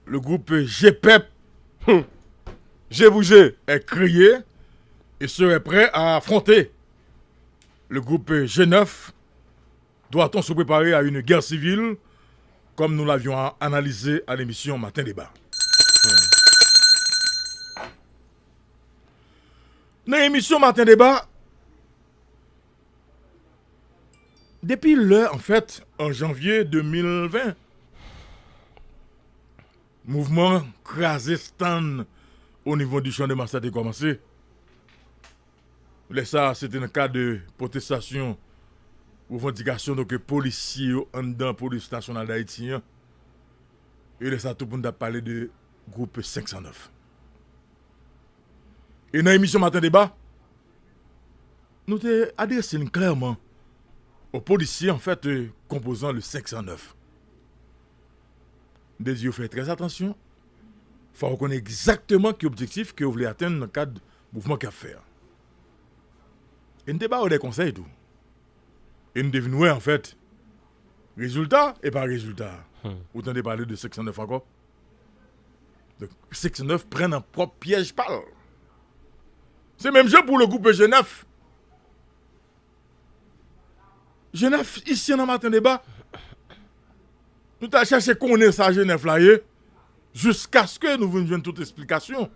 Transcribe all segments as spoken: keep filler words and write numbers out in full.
Le groupe G pep, hmm, G pour G, est créé et serait prêt à affronter le groupe G neuf. Doit-on se préparer à une guerre civile comme nous l'avions a- analysé à l'émission Matin Débat? Nan emisyon Maten Deba, depi lè, anfèt, an janvye de mil ven, mouvman kraze stand o nivo di Champ de Mars la te kòmanse. Lè sa a, se te nan kad de pwotestasyon, revandikasyon, donk, polisye yo anndan Polis Nasyonal d Ayiti an. E lè sa a, tout moun t ap pale de gwoup senk san nèf. E nan emisyon Maten Deba, nou te adrese n klèman o polisye, anfèt, konpozan le senk san nèf. M te di yo fè trè atansyon, fò yo konnen egzakteman ki objektif ke yo vle atenn nan kad mouvman k ap fè a. E n te ba yo de konsèy tou. E n te vin wè, anfèt, rezilta e pa rezilta. Hmm. Ou tande pale de senk san nèf ankò? Donk, senk san nèf pran nan pwòp pyèj pa l. Se menm jan pou le gwoup G nèf. G nèf, isi nan Maten Deba, nou t al chèche konnen sa G nèf la ye, jiskaske nou vin jwenn tout esplikasyon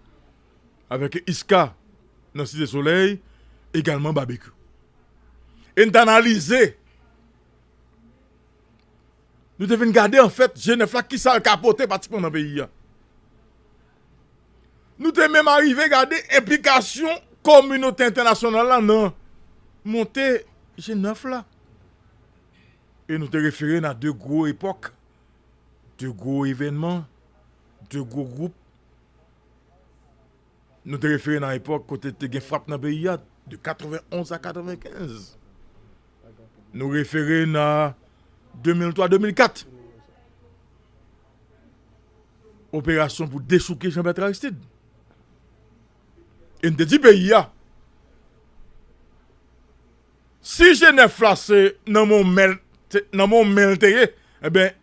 avèk Iska nan Site Solèy, egalman Babekyou. E n t analize, nou te vin gade, anfèt, G nèf la, kisa l ka pote pratikman nan peyi a. Nou te menm arive gade enplikasyon kominote entènasyonal la nan monte G nèf la. E nou te refere n a de gwo epòk, de gwo evènman, de gwo gwoup. Nou te refere n a epòk kote te gen frap nan peyi a, de katrevenonz a katrevenkenz. Nou refere n a de mil twa, de mil kat. Operasyon pou dechouke Jean Bertrand Aristide. E n te di peyi a, si G nèf la se nan men w men l te, nan men w men l te ye, enben,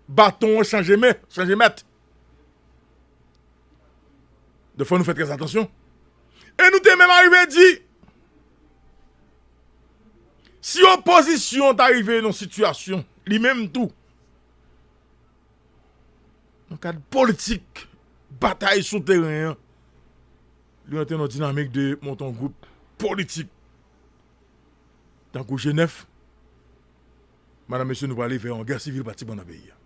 baton an chanje men, chanje mèt. Donk, fò nou fè trè atansyon. E nou te menm arive di, si opozisyon ta rive nan sitiyasyon, li menm tou, nan kad politik, batay sou teren an, li rantre nan dinamik de monte yon gwoup politik. Tankou G nèf, madanm, mesye, nou prale vè yon gè sivil pratikman nan peyi a.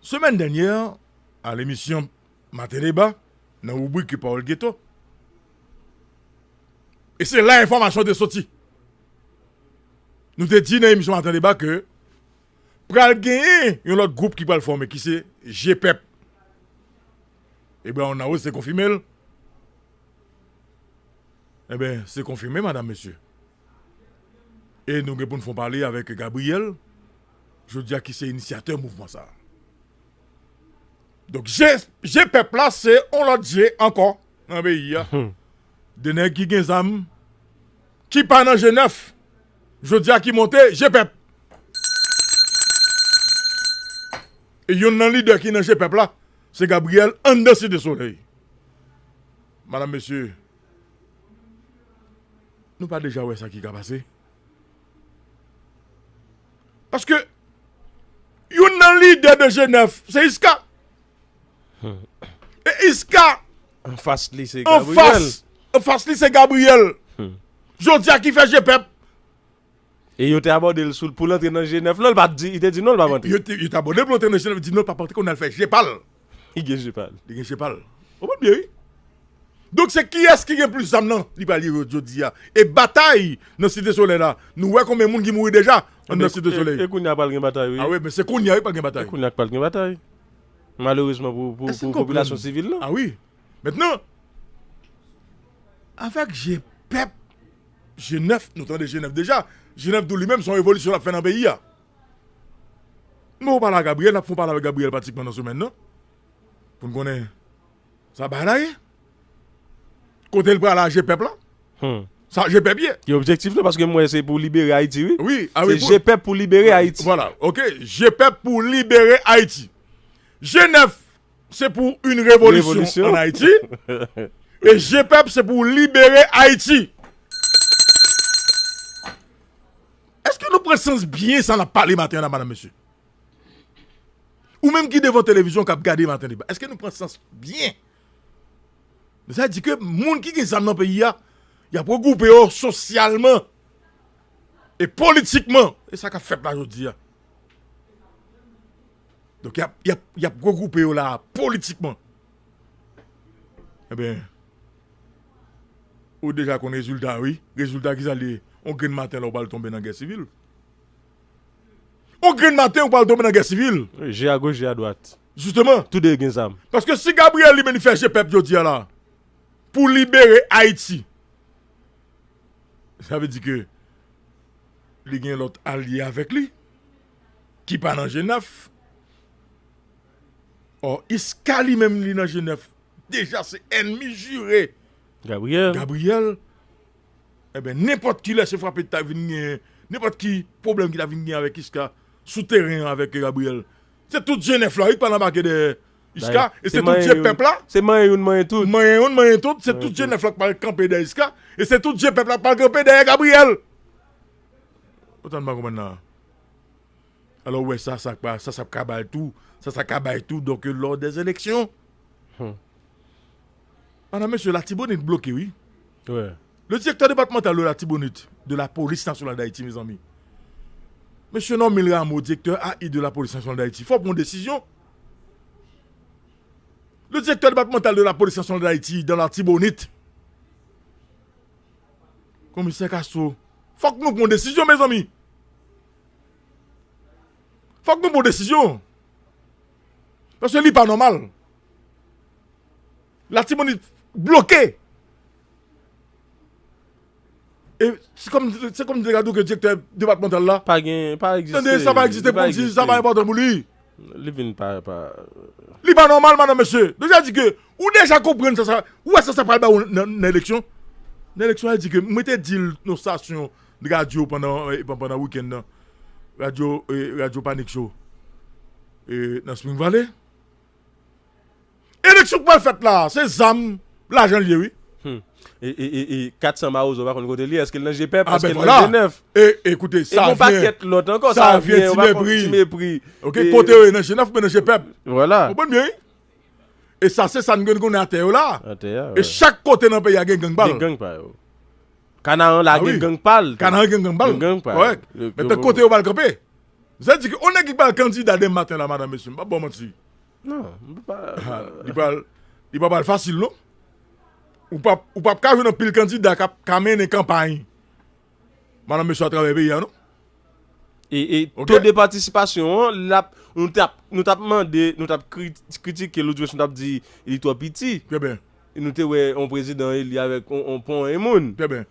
Semèn dènyè, a lemisyon Maten Deba, nan ribrik Pawòl Geto, e se la enfòmasyon te soti. Nou te di nan emisyon Maten Deba ke pral genyen yon lòt gwoup ki pral fòme, ki se G pep. E Brown House te konfime l. Enben, se konfime, madanm, mesye. E nou gen pou n fè yon pale avèk Gabriel, jodi a, ki se inisyatè mouvman sa a. Donk, G, G pep la, se yon lòt G ankò nan peyi a. De nèg ki gen zam, ki pa nan G nèf, jodi a ki monte G pep. E youn nan lidè ki nan G pep la, se Gabriel anndan Site Solèy. Madanm, mesye, nou pa deja wè sa ki ka pase? Paske youn nan lidè de G nèf, se Iska. E Iska, anfas li se Gabriel. Anfas, anfas li se Gabriel. Jodi a ki fè G pep. E yo te abòde l sou, pou l antre nan G nèf la, li pa t di, li te di non, li p ap antre. Yo te, yo te abòde l pou l antre nan G nèf, li di non, li p ap antre, kounye a l fè je pa l. Li gen je pa l. Li gen je pa l. Ou konprann byen, wi. Donk, se kiyès ki gen plis zam nan? Li pral ye jodi a. E batay nan Site Solèy la, nou wè konbyen moun ki mouri deja anndan Site Solèy. E, e kounye a pral gen batay, wi. A wi, men se kounye a, wi, pral gen batay. E kounye a k pral gen batay. Malerezman pou, pou, pou popilasyon sivil la. A wi. Mentnan, avèk G pep, G nèf, nou tande G nèf deja. G nèf tou li menm, se yon revolisyon l ap fè nan peyi a. Men ou pale a Gabriel, n ap fè yon pale avèk Gabriel pratikman nan semèn nan. Pou n konnen sa bagay la ye. Kote l prale a G pep la? Hmm. Sa, G pèp ye. Ki objektif la, paske m wè se pou libere Ayiti, wi. Wi, a wi, se pou G pèp pou libere Ayiti. Vwala, ok. G pèp pou libere Ayiti. G nèf, se pou yon revolisyon an Ayiti. E G pèp, se pou libere Ayiti. Èske nou pran sans byen sa n ap pale maten an la, madam, mesye? Ou menm ki devan televizyon k ap gade maten deba, èske nou pran sans byen? Sa di ke moun ki gen zam nan peyi a, y ap regwoupe yo sosyalman e politikman. E sa k ap fèt la jodi a. Donk, y ap, y ap, y ap regwoupe yo la politikman. Ebyen, ou deja konn rezilta, wi. Rezilta ki sa l ye? On grenn maten la, ou pral tonbe nan gè sivil. On grenn maten, ou pral tonbe nan gè sivil. Wi, je a goch, je a dwat. Jisteman. Toude gen zam. Paske si Gabriel li menm li fè je pèp jodi a la, pou libere Ayiti, sa vle di ke li gen lòt alye avèk li, ki pa nan G nèf. Ò, Iska li menm li nan G nèf, deja se ènmi jire Gabriel. Gabriel. Ebyen, nenpòt ki lèse frape ta vin gen, nenpòt ki pwoblèm ki ta vin gen avèk Iska sou teren an avèk Gabriel. Se tout G nèf la, wi, k pral anbake dèyè Iska, e se tout je pèp la. Se manyen youn, manyen tout. Manyen youn, manyen tout, se tout je nèf la k pral kanpe dèyè Iska, e se tout je pèp la k pral kanpe dèyè Gabriel. Ou tann pa konprann la. Alò, ou wè sa, sa pa, sa, sa ka bay tou, sa, sa ka bay tou, donk, lò dè eleksyon. Hmm. Madanm, mesye, Latibonit bloke, wi. Wi. Le directeur départemental de Latibonite, de la Police Nationale d'Haïti, mezanmi. Mesye Normil Rameau, direktè A I de la Police Nationale d'Haïti, fò w pran yon desizyon. Le directeur départemental de la Police Nationale d'Haïti dans l'Artibonite. Komisè Castro, fòk nou pran yon desizyon, mezanmi. Fòk nou pran yon desizyon. Paske li pa nòmal. Latibonit bloke. E se kòm, se kòm te ka di w ke direktè depatmantal la. Pa gen, pa egziste. Tande, sa pa egziste pou li, sa pa enpòtan pou li. Li vin pa, pa. Li pa nòmal, madanm, mesye. Donk, sa di ke ou deja konprann sa, sa, ou wè sa, sa pral ba ou nan, nan eleksyon. Nan eleksyon, sa di ke mwen te di l nan stasyon radyo pandan, eh, pandan wikenn nan. Radyo, eh, radyo Panik Show. Eh, nan Spring Valley. Eleksyon k pral fèt la, se zam, lajan l ye, wi. Hmm. E, e, e, e kat san Mawozo pa konn kote li, èske l nan G pèp, èske l nan G nèf? E, ekoute, sa vyen, sa vyen, ti mepri. Ti mepri. Ok, kote yo ye, nan G nèf oubyen nan G pèp? Vwala. Konprann byen, wi. E sa, se sa n gen konnen atè yo la. Atè a, wi. E chak kote nan peyi a gen gang pa l. Gen gang pa yo. Kanaran la gen gang pa l. Kanaran gen gang pa l. Gen gang pa l. Kòrèk. Mentnan, kote yo pral kanpe? Sa di ke on nèg ki pral kandida demen maten la, madanm, mesye, m p ap ba w manti. Non, m pa. Li pral, li pa pral fasil, non. Ou p ap, ou p ap ka jwenn anpil kandida k ap ka mennen kanpay, madanm, mesye, atravè peyi a, non. E, e to de patisipasyon an, l ap, nou t ap, nou t ap mande, nou t ap kri-, kritike, lòt jou, nou t ap di li twò piti. Trè byen. E nou te wè yon prezidan eli avèk yon, yon ponyen moun. Trè byen.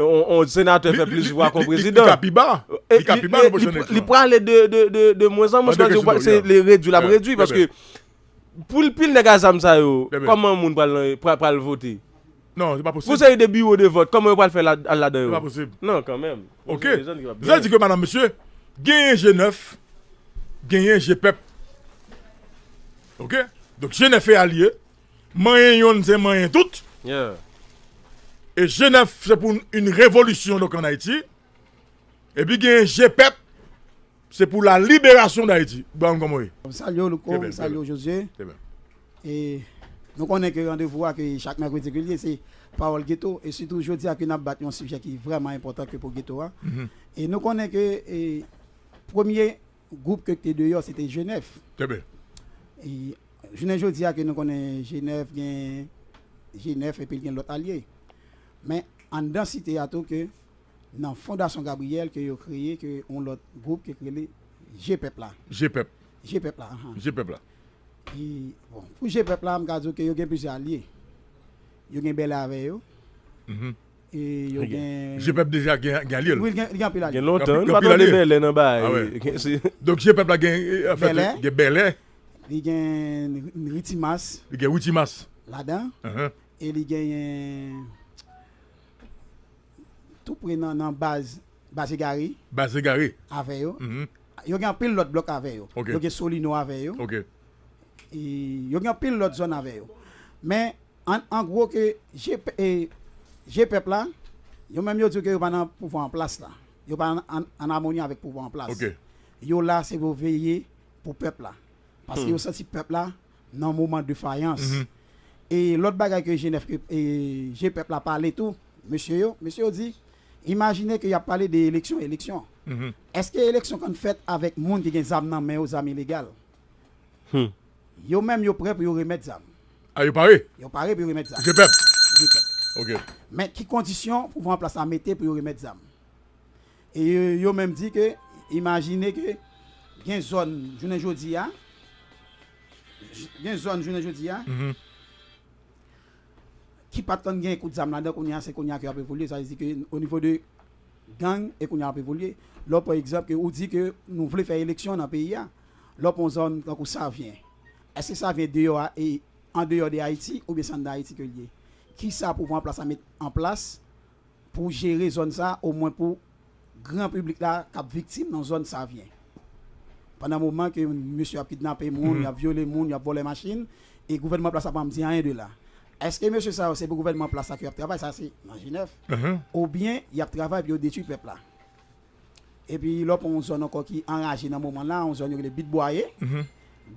Yon, yon senatè fè plis vwa ke yon prezidan. Li ka pi ba. Li ka pi ba nan pwochèn eleksyon. Li prale de, de, de, de mwens an mwens, paske se li redui, l ap redui, paske pou l pil nèg a zam sa yo, kòman moun pral, pral, pral vote? Non, se pa posib. Pou seri de biwo de vòt, kòman yo pral fè al ladan yo? Se pa posib. Non, kanmenm. Ok. Sa di ke, madanm, mesye, genyen G nèf, genyen G pèp. Ok? Donk, G nèf e alye. Manyen yonn, se manyen tout. Yeah. E G nèf, se pou yon revolisyon, donk, an Ayiti. Epi genyen G pèp, se pou la liberasyon d Ayiti. Brown, kòman w ye? M salye w, Louko, m salye w, Jozye. Trè byen. E nou konnen ke randevou a, ke chak mèkredi ke l ye, se Pawòl Geto. E sitou jodi a ke n ap bat yon sijè ki vrèman enpòtan ke pou geto a. E nou konnen ke, e, premye gwoup ke te deyò, se te G nèf. Trè byen. E jounen jodi a ke nou konnen G nèf gen G nèf epi l gen lòt alye. Men anndan site a tou ke nan Fondasyon Gabriel ke yo kreye ke yon lòt gwoup ke rele G pèp la. G pèp. G pèp la, ahan. G pèp la. E, bon, pou G pèp la, m ka di w ke yo gen plizyè alye. Yo gen Bèlè avè yo. E yo gen G pèp deja gen, gen alye l. Wi, li gen, li gen anpil alye. Gen lontan, nou pa tande Bèlè nan bagay. Donk, G pèp la gen, eh, anfèt, gen Bèlè. Li gen Ri-, Ritimas. Li gen Ritimas. Ladan. E li genyen, tou pre nan, nan baz, baz egare Baz egare. Avè yo. Mhm. Yo gen anpil lòt blòk avè yo. Ok. Yo gen Solino avè yo. Ok. E yo gen anpil lòt zòn avè yo. Men, an, an gwo, ke G P, e, G pèp la, yo menm yo di ke yo pa nan pouvwa an plas la. Yo pa an, an, an amoni avèk pouvwa an plas. Ok. Yo la, se pou yo veye pou pèp la. Paske Hmm. yo santi pèp la nan moman defayans. Mhm. E lòt bagay ke G nèf, ke, e, G pèp la pale tou, mesye yo, mesye yo di, imajine ke y ap pale de eleksyon, eleksyon. Mhm. Èske eleksyon konn fèt avèk moun ki gen zam nan men yo, zam ilegal? Hmm. Yo menm, yo prè pou yo remèt zam. A, yo pare? Yo pare pou yo remèt zam. G pèp. G pèp. Ok. Men ki kondisyon pouvwa an plas la mete pou yo remèt zam? E yo, yo menm di ke, imajine ke gen zòn, jounen jodi a, gen zòn, jounen jodi a, Mhm. ki pa t konn gen kout zam ladan, kounye a, se kounye a ke y ap evolye. Sa vle di ke o nivo de gang, e kounye a, y ap evolye. Lè w pran egzanp, ke ou di ke nou vle fè eleksyon nan peyi a, lè w pran yon zòn tankou Savyen, èske Savyen deyò a, e an deyò de Ayiti, oubyen se anndan Ayiti ke l ye? Kisa pouvwa an plas la met an plas pou jere zòn sa, omwen pou gran piblik la k ap viktim nan zòn Savyen? Pandan moman ke mesye ap kidnape moun, Mhm. y ap vyole moun, y ap vòlè machin, e gouvènman plas la pa janm di anyen de la. Èske mesye sa yo, se pou gouvènman plas la ke y ap travay? Sa se nan G nèf. Mhm. Oubyen y ap travay pou yo detwi pèp la? Epi lè w pran yon zòn ankò ki anraje nan moman la, yon zòn yo rele Bit Bwaye. Mhm.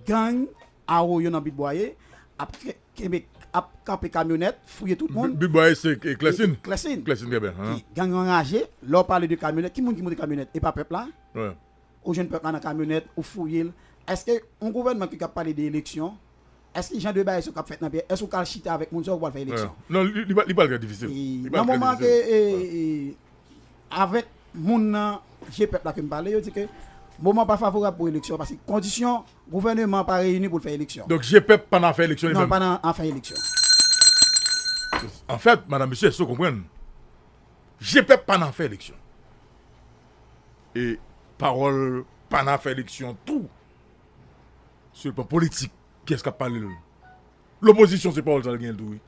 Gang Awoyo nan Bit Bwaye ap ke-, kenbe, ap kanpe kamyonèt, fouye tout moun. Bit Bwaye se, e, Klèsin? E, Klèsin. Klèsin, trè byen, hein. Ki gang yo anraje, lè w pale de kamyonèt, ki moun ki monte kamyonèt? E pa pèp la? Wi. Ou jwenn pèp la nan kamyonèt, ou fouye l. Èske yon gouvènman ki, k ap pale de eleksyon, èske jan de bagay sa yo k ap fèt nan peyi, èske ou ka al chita avèk moun sa yo pou al fè eleksyon? Non, li, li, li pral trè difisil. E, Li pral nan trè moman ke, difisil. e, e, avèk moun nan G pèp la ke m pale, yo di ke moman pa favorab pou eleksyon, paske kondisyon gouvènman pa reyini pou l fè eleksyon. Donk, G pèp pa nan afè eleksyon li Non, menm? Pa nan afè eleksyon. Anfèt, madanm, mesye, èske w konprann? G pèp pa nan afè eleksyon. E pawòl pa nan afè eleksyon tou, sou le plan politik, kiyès k ap pale l? Lopozisyon, se pawòl sa l genyen tou, wi.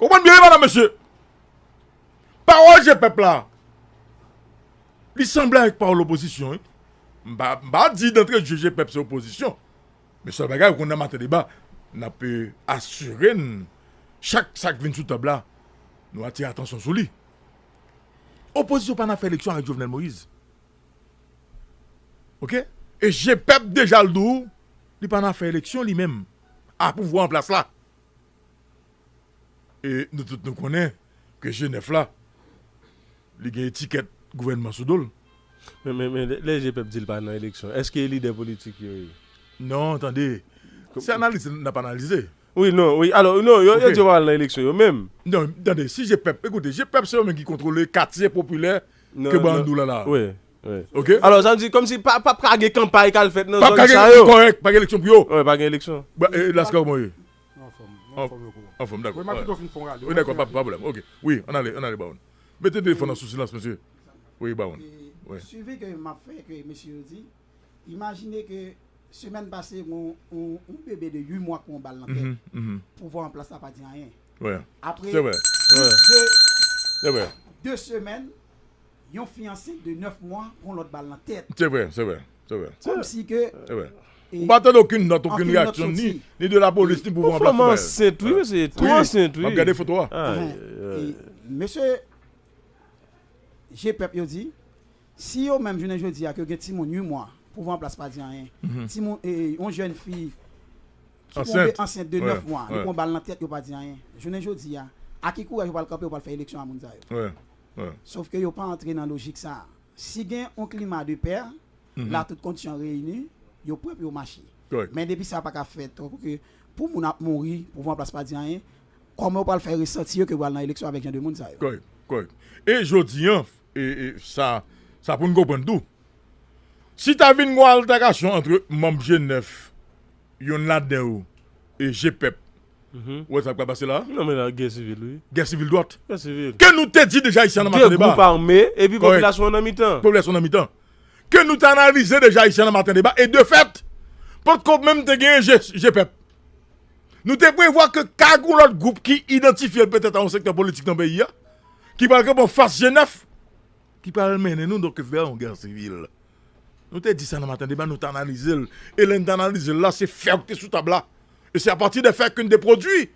Konprann byen, wi, madanm, mesye. Pawòl G pèp la, li sanble avèk pawòl lopozisyon, wi. M pa, m pa di dantre je G pèp se opozisyon. Men sèl bagay, ou konn nan maten deba, n ap, e, asire n, chak sa k vin sou tab la, nou atire atansyon sou li. Opozisyon pa nan afè eleksyon avèk Jovenel Moïse. Ok? E G pèp deja l di w, li pa nan afè eleksyon li menm. A pouvwa an plas la. E nou tout nou konnen ke G nèf la, li gen etikèt gouvènman sou do l. Men, men, men, lè, lè G pèp di l pa nan eleksyon, èske lidè politik yo ye? Non, tande. Kòm Se analize n ap analize. Wi, non, wi. Alò, non, yo, yo Ok. di yo pa al nan eleksyon, yo menm. Non, tande, si G pèp, ekoute, G pèp se yo menm ki kontwole katye popilè Non, ke non. Bandou la la. Wi, wi. Ok? Alò, sa vle di, kòmsi pa, pa, pa gen kanpay k al fèt nan Pa zòn ka gen sa yo. Kòrèk, pa gen eleksyon pou yo. Wi, pa gen eleksyon. Ba, e, Lascar, kòman ye? Anfòm, An- anfòm, yo kòman? Anfòm, dakò. Wi, m ap kite w fin fè yon rale, Wi, m ap dakò, fè pa, yon pa pwoblèm. Ok. Wi, ann ale, ann ale, Bawon. Mete telefòn nan sou silans, mesye. Wi, Bawon. E Wi. Swivi ke m ap fè, ke mesye yo di, imajine ke semèn pase, yon, yon, yon bebe de uit mwa pran yon bal nan tèt. Mhm, mhm. Pouvwa an plas la pa di anyen. Wi. Apre Se vre. plis de, Se vre. de semèn, yon fi ansent de nèf mwa pran lòt bal nan tèt. Se vre, se vre, se vre. Kòmsi ke Se vre. e, Ou pa tande okenn nòt, okenn okenn nòt reyaksyon, ni, soti. ni de lapolis, ni pouvwa an plas. Fanm ansent, wi, mesye, tou Wi, ansent, wi. M ap gade foto a. Ay, Ahan. ay. E, mesye, G pèp yo di, si yo menm jounen jodi a, ke yo gen timoun uit mwa, pouvwa an plas pa di anyen. Mhm. Timoun, e, yon jèn fi ki Ansent. tonbe ansent de Wi, nèf mwa, li wi. pran bal nan tèt, yo pa di anyen. Jounen jodi a, a ki kouraj yo pral kanpe, yo pral fè eleksyon a moun sa yo? Wi, wi. Sof ke yo pa antre nan lojik sa a. Si gen yon klima de pè, Mhm. la tout kondisyon reyini, yo prè pou yo mache. Kòrèk. Men depi sa pa ka fèt, tankou ke pou moun ap mouri, pouvwa an plas pa di anyen, kòman yo pral fè resanti yo ke yo pral nan eleksyon avèk jan de moun sa yo? Kòrèk, kòrèk. E jodi a, e, e, sa, sa pou n konprann tou. Si ta vin gon altèkasyon ant manm G nèf, yonn ladan yo, e G pèp, Mhm. ou wè sa k pral pase la? Non, men la, gè sivil, wi. Gè sivil dwat. Gè sivil. Ke nou te di deja isi a nan De maten deba. gwoup ame, epi Kòrèk. popilasyon an nan mitan. Popilasyon nan mitan. Ke nou te analize deja isi a nan maten deba, e de fèt, potko menm te genyen G, G pèp. Nou te prevwa ke ka gon lòt gwoup ki idantifye l petèt a yon sektè politik nan peyi a, ki pral kanpe anfas G nèf, ki pral mennen nou donk vè yon gè sivil. Nou te di sa nan Maten Deba, nou t analize l. E lè n t analize l la, se fè w ki te sou tab la. E se apati de fè ke n te pwodui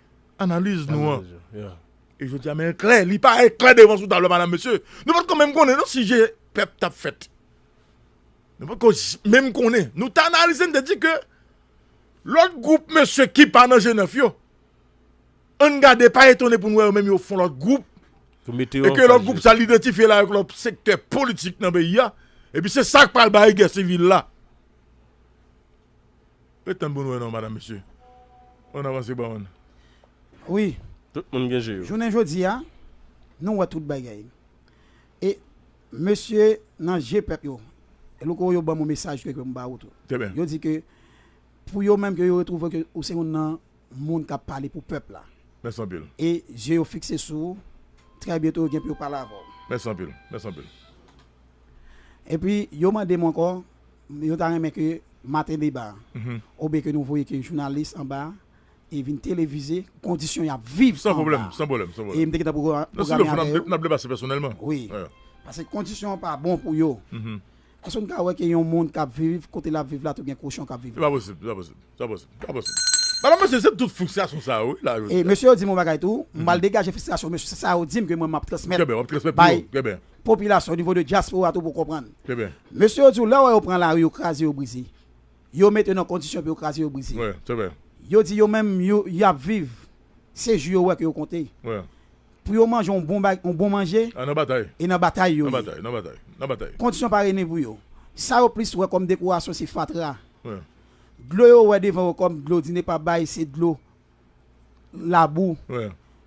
analiz nou an. Analiz yo, yeah. E jodi a, men klè, li parèt klè devan sou tab la, madanm, mesye. Nou pa t konn menm konnen non si je pèp t ap fèt. Nou pa t konn menm konnen. Nou t analize, n te di ke lòt gwoup mesye ki pa nan G nèf yo, ann gade, pa etone pou n wè yo menm yo fon lòt gwoup. Pou mete yo anfas je. E ke lòt gwoup sa l idantifye la avèk lòt sektè politik nan peyi a. Epi se sa k pral bay gè sivil la. Ret tann pou n wè non, madanm, mesye. Ann avanse, bawon. Wi. Tout moun gen je yo. Jounen jodi a, nou wè tout bagay. E mesye nan je pèp yo, e Louko, yo ban m yon mesaj ke m ba ou tou. Trè byen. Yo di ke pou yo menm ke yo retwouve ke ou se youn nan moun k ap pale pou pèp la. Mèsi anpil. E je yo fikse sou ou, trè byento yo gen pou yo pale avè w. Mèsi anpil. Mèsi anpil. Epi yo mande m ankò, yo ta renmen ke Maten Deba, oubyen ke nou voye ke jounalis anba, e vin televize kondisyon y ap viv anba. San pwoblèm, san pwoblèm, san pwoblèm. E m te gentan pwograme avè yo. Nan sou le fon, n ap depase pèsonèlman. Wi. Paske kondisyon an pa bon pou yo. Èske n ka wè ke yon moun k ap viv, kote l ap viv la, tou gen kochon k ap viv la? Se pa posib, se pa posib, se pa posib, se pa posib. Madanm, mesye, se tout fristrasyon sa yo, wi, la, yo. E mesye yo di m yon bagay tou, m pral degaje fristrasyon mesye, se sa yo di m ke mwen m ap transmèt bay popilasyon o nivo de dyaspora tou pou konprann. Trè byen. Mesye yo di w, lè w wè yo pran lari, yo kraze, yo brize. Yo mete yo nan kondisyon pou yo kraze, yo brize. Wi, se vre. Yo di yo menm, yo, y ap viv, se jou yo wè ke yo konte. Wi. Pou yo manje yon bon, yon bon manje, e nan batay yo ye. Nan batay, nan batay, nan batay. Kondisyon pa rene pou yo. Sa yo plis wè kòm dekorasyon se fatra. Wi. Dlo yo wè devan yo kòm dlo di ne pa bay, se dlo labou.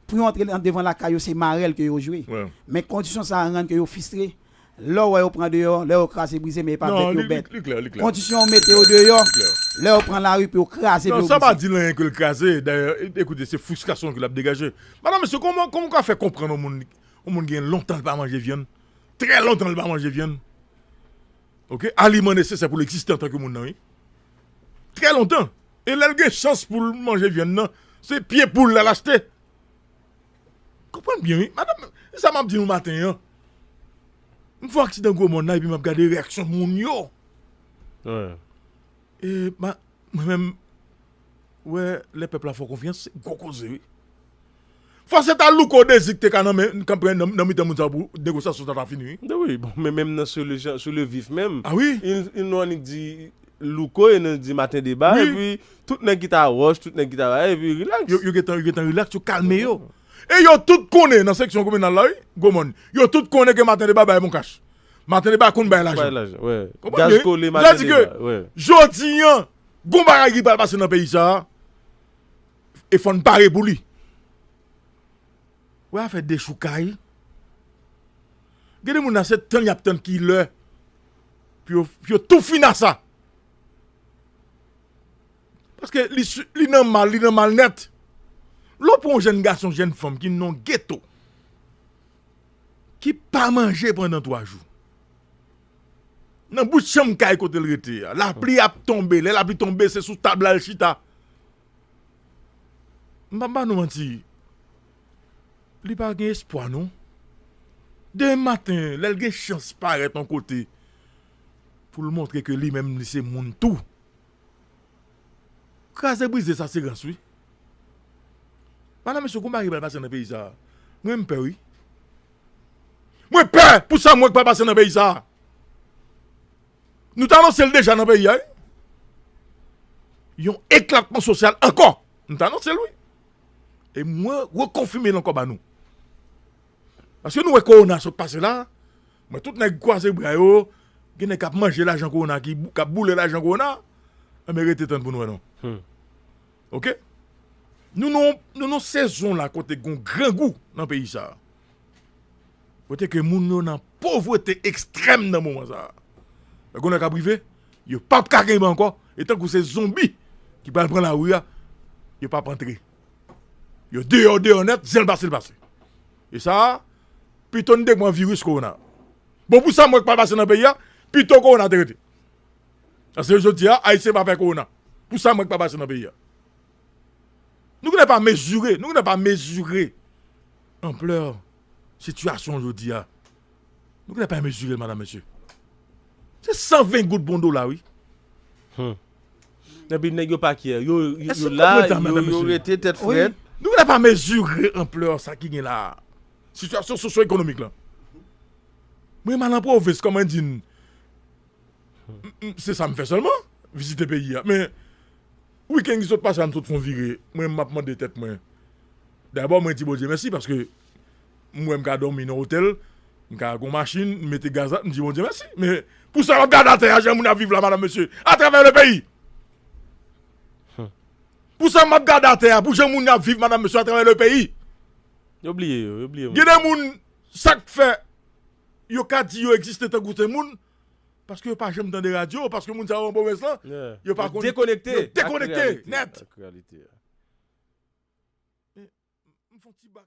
Pou yo antre devan lakay yo, se marèl ke yo jwe. Men kondisyon sa a rann ke yo fristre. Lè w wè yo pran deyò, lè yo kraze brize, men e pa bèt yo bèt. Kondisyon yo mete yo deyò, lè yo pran lari pou yo kraze pou yo brize. Non, sa pa di l anyen ke l kraze. Dayè, e, ekoute, se fristrasyon ke l ap degaje. Madanm, mesye, kòman, kòman w ka fè konprann yon moun, yon moun gen lontan l pa manje vyann? Trè lontan l pa manje vyann. Oke? Aliman nesesè pou l egziste antanke moun nan, wi. Trè lontan. E lè l gen chans pou l manje vyann nan, se pye poul l al achte. Konprann byen, wi. Madanm, se sa m ap di nou maten an. M fè yon aksidan Gwo Mòn nan epi m ap gade reyaksyon moun yo. E, ma, mwen menm, wè, lè pèp la fè w konfyans, se gwo koze, wi. Fò se ta Louko Dezi ki te ka nan men, k ap pran nan, nan mitan moun sa yo pou negosyasyon sa ta fini, wi. Wi, bon, men menm nan sou le, sou le vif menm, il, il nou annik di Louko e nou di Maten Deba, epi tout nèg ki ta wòch, tout nèg ki ta bagay, epi rilaks. Yo, yo gentan, yo gentan rilaks, yo kalme yo. E yo tout konnen nan seksyon kominal la, wi, Gwo Mòn, yo tout konnen ke Maten Deba bay bon kach. Maten Deba konn bay lajan. Bay lajan, wi. Konprann byen? Gaz kole, Maten Deba, wi. Jodi an, gon bagay ki pral pase nan peyi sa a, e fò n pare pou li. Wè afè dechoukay. Gen de moun nan se tann y ap tann ki lè pou yo, pou yo tou fin a sa. Paske li, li nan mal, li nan mal nèt. Lè w pran yon jèn gason, jèn fanm ki nan geto, ki pa manje pandan twa jou, nan bout chanm kay kote l rete a, lapli ap tonbe, lè lapli tonbe, se sou tab la l chita. M pa ba nou manti. Li pa gen espwa, non. Demen maten, lè l gen chans parèt yon kote pou l montre ke li menm, li se moun tou. Kraze brize sa se rans, wi. Madanm, mesye, gon bagay ki pral pase nan peyi sa a. Mwen, m pè, wi. Mwen pè pou sa m wè k pral pase nan peyi sa a. Nou t anonse l deja nan peyi a, wi. Yon eklatman sosyal ankò. Nou t anonse l, wi. E mwen rekonfime l ankò ba nou. Paske nou wè kowona sot pase la, mwen tout nèg kwaze bra yo, gen nèg k ap manje lajan kowona, ki bou-, k ap boule lajan kowona, enben rete tann pou n wè non. Oke? Nou nan, nou nan sezon la kote gen grangou nan peyi sa a. Kote ke moun yo nan povrete ekstrèm nan moman sa a. Lè gen lè k ap rive, yo p ap ka kenbe ankò, e tankou se zonbi ki pral pran lari a, yo p ap antre. Yo deyò, deyò nèt, zen l pase, l pase. E sa a, pito n te pran viris kowona. Bon, pou sa m wè k pral pase nan peyi a, pito kowona te rete. Paske jodi a, Ayisyen pa pè kowona. Pou sa m wè k pral pase nan peyi a. Nou genlè pa mezire, nou genlè pa mezire anplè Sitiyasyon jodi a, nou genlè pa mezire l, madanm, mesye. Se san ven goud pou yon dola, wi. Epi nèg yo pa kyè. Yo, yo, Èske yo nou la, konprann sa, yo, madanm, yo mesye? Rete tèt Wi. frèt. Nou genlè pa mezire anplè sa ki gen la. Sitiyasyon sosyo-ekonomik la. Mwen m al nan pwovens, kòman di n, m- m- se sa m fè sèlman, vizite peyi a. Men, wikenn ki sot pase a, m sot fè yon vire. Mwen, m ap mande tèt mwen. Dabò, mwen di Bondye mèsi paske m wè m ka dòmi nan otèl, m ka gon machin, m mete gaz la, m di Bondye mèsi. Men, pou sa, m ap gade atè a, jan moun ap viv la, madanm, mesye, atravè le peyi. Pou sa, m ap gade atè a, pou jan moun ap viv, madanm, mesye, atravè le peyi. Yo bliye yo, yo bliye moun. Gen de moun, sa k fè yo ka di yo egziste tankou se moun, paske yo pa janm tande radyo, paske moun sa yo an pwovens lan, Yeah. yo pa konn- Dekonekte. yo dekonekte, Ak reyalite, nèt. Ak reyalite. M fè yon ti bak.